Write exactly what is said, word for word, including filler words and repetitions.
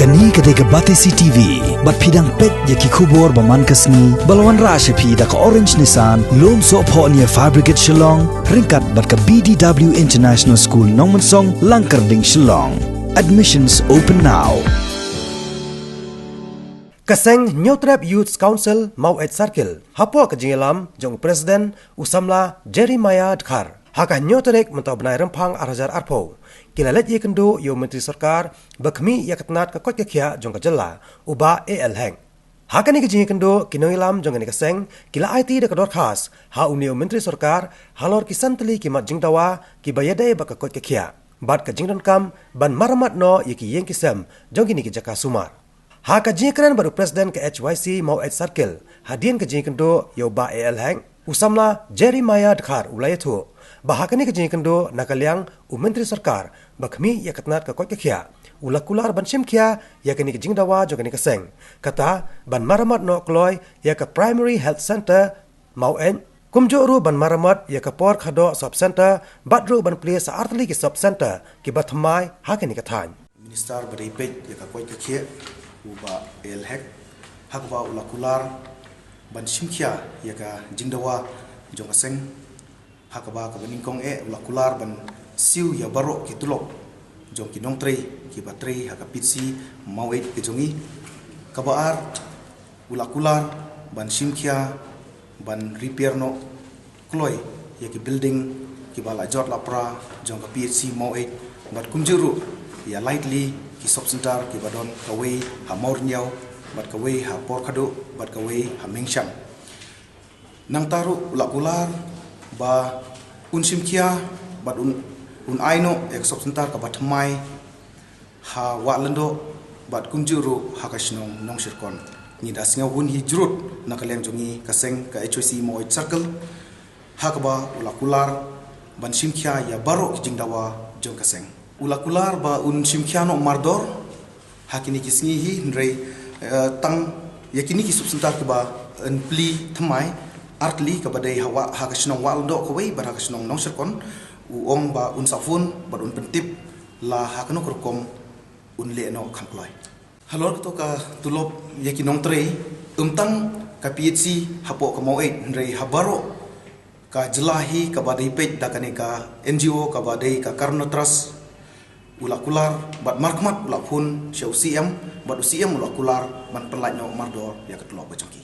Kane ka dei ka Batesi T V, bad phi dang peit ïa ki khubor ba man ka sngi, ba la wanrah sha phi da ka Orange Nissan, Lumsohphoh near Fire Brigade Shillong, ryngkat bad ka B D W International School Nongmensong, Langkyrding, Shillong. Admissions open now. Ka seng Hynñiewtrep Youth Council Maweit Circle, hapoh ka jingïalam jong u President u samla Jeremiah Dkhar, ha ka hynñiew tarik mynta u bnai Rymphang ar hajar arphew, ki la leit ïakynduh ïa u Myntri Sorkar ba khmih ïa ka tnat ka koit ka khiah jong ka jylla, u Bah A L Hek. Ha kane ka jingïakynduh, ki nongïalam jong kane ka seng ki la aiti da ka dorkhas ha une u Myntri Sorkar halor ki san tylli ki mat jingdawa kiba ïadei bad ka koit ka khiah bad ka jingdonkam ban maramat noh ïa ki ïing ki sem jong kine ki jaka sumar. Ha ka jingïakren bad u President ka H Y C Maweit Circle hadien ka jingïakynduh ïa u Bah A L Hek, u samla Jeremiah Dkhar u la ïathuh ba ha kane ka jingïakynduh na ka liang u Myntri Sorkar ba khmih ïa ka tnat ka koit ka khiah u la kular ban shimkhia ïa kane ka jingdawa jong kane ka seng, kata ban maramat noh kloi ïa ka Primary Health Centre Maweit, kumjuh ruh ban maramat ïa ka Por Khadoh Sub Centre bad ruh ban plie sa ar tylli ki sub centre kiba thymmai ha kane ka thaiñ. Minister ba dei peit ïa ka koit ka khiah, u Bah A L Hek, ha kaba u la kular ban shimkhia ïa ka jingdawa jong ka seng, ha kaba kaba nyngkong eh u la kular ban siew ïa baroh ki tulop jong ki nongtrei kiba trei ha ka P H C Maweit ka jong ngi. Kaba ar, u la kular ban shimkhia ban repair noh kloi ïa ki building kiba la jot la pra jong ka P H C Maweit, bad kumjuh ruh ïa lai tylli ki sub centre kiba don, kawei ha Mawryniaw, bad kawei ha Por Khadoh, bad kawei ha Mengshang. Nangta ruh u la kular ba un shimkhia bad un, un ai noh ïa ka sub centre kaba thymmai ha Wahlynndoh bad kumjuh ruh ha ka shnong Nongshyrkhong. Ngi da sngewhun hi jrut na ka liang jong ngi ka seng ka H Y C Maweit Circle, ha kaba u la kular ban shimkhia ïa baroh ki jingdawa jong ka seng. U la kular ba un shimkhia noh mardor ha kine ki sngi hi, hynrei, eh, tang ïa kine ki sub centre kiba yn plie thymmai, ar tylli, kaba dei ha Wah, ha ka shnong Wahlynndoh kawei bad ha ka shnong Nongshyrkhong, u ong ba un sa phone bad un pyntip la ha kano ka rukom un leh noh kham kloi. Halor kato ka tulop ïa ki nongtrei, ym tang ka P H C hapoh ka Maweit, hynrei ha baroh ka jylla hi kaba dei peit da kane ka N G O kaba dei ka Karuna Trust, u la kular bad markhmat u la phone sha u C M, bad u C M u la kular ban pynlait noh mardor ïa ka tulop ka jong ki.